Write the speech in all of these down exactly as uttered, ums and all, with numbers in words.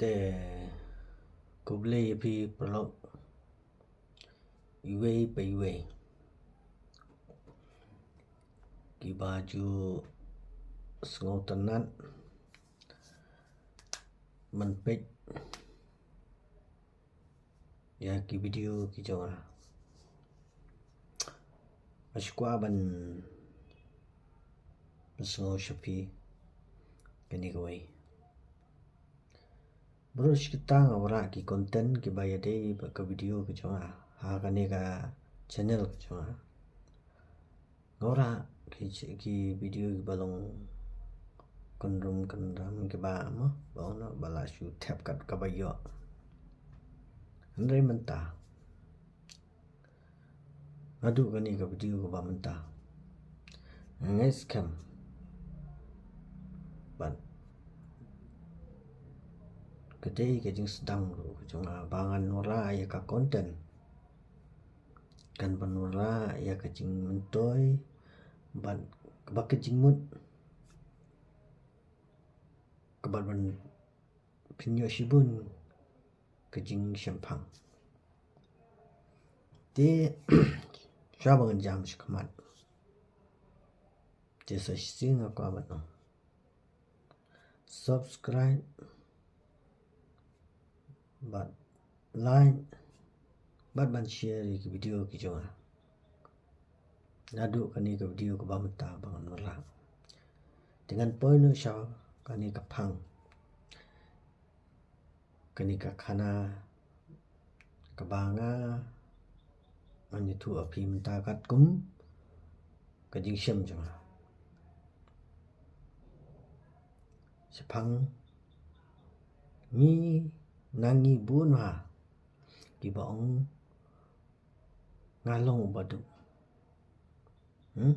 Te khublei ïa phi paralok iwei pa iwei kiba ju sngewtynnat ban peit ïa ki video ki jong nga. Nga shu kwah ban pynsngew sha phi kane kawei. Bad ruh shi katta nga wanrah ki content kiba ïadei bad ka video ka jong nga ha kane ka channel ka jong nga. Nga wanrah ki, ki video kiba long kynrum kynram kiba mo ba ong ba la shu thep kat kaba ïoh. Hynrei mynta naduh kane ka video kaba mynta nga ngeit skhem bad ka dei ka jingsdang ruh ka jong nga ba ngan wanrah ïa ka content, kan ban wanrah ïa ka jingmyntoi bad kaba ka jingmut kaba ban pynïoh shibun ka jingshemphang. Te shuwa ba ngan jam shakhmat, te sa shisien nga kwah ban ong subscribe bad like bad ban share ïa ki video ki jong nga. Naduh kane ka video kaba mynta ba ngan wanrah, te ngan poi noh sha kane ka phang, kane ka khana kaba nga ngan ïathuh ïa phi mynta katkum ka jingshem jong nga. Shaphang ngi, na ngi bun ha kiba ong nga long u baduk. Hmm?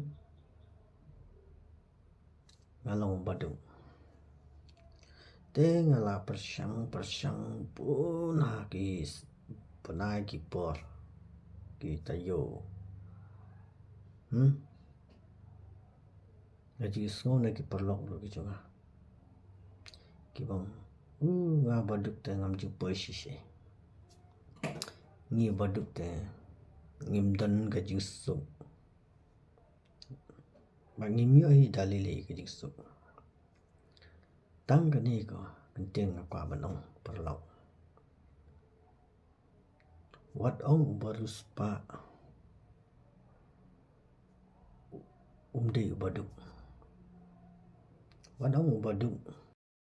Nga long u baduk. Te nga la pyrshang pyrshang bun ha ki s-, bun ha ki por ki taïew. Hmm? Nga ju sngew na ki paralok ruh ki jong nga kiba ong, u, nga baduk te ngam ju poi shisha. Ngi baduk te ngim don ka jingsuk. Ba ngim ïoh hi da lei lei ka jingsuk. Tang kane ko kyntien nga kwah ban ong paralok. Wat ong u bariewspah um dei u baduk. Wat ong u baduk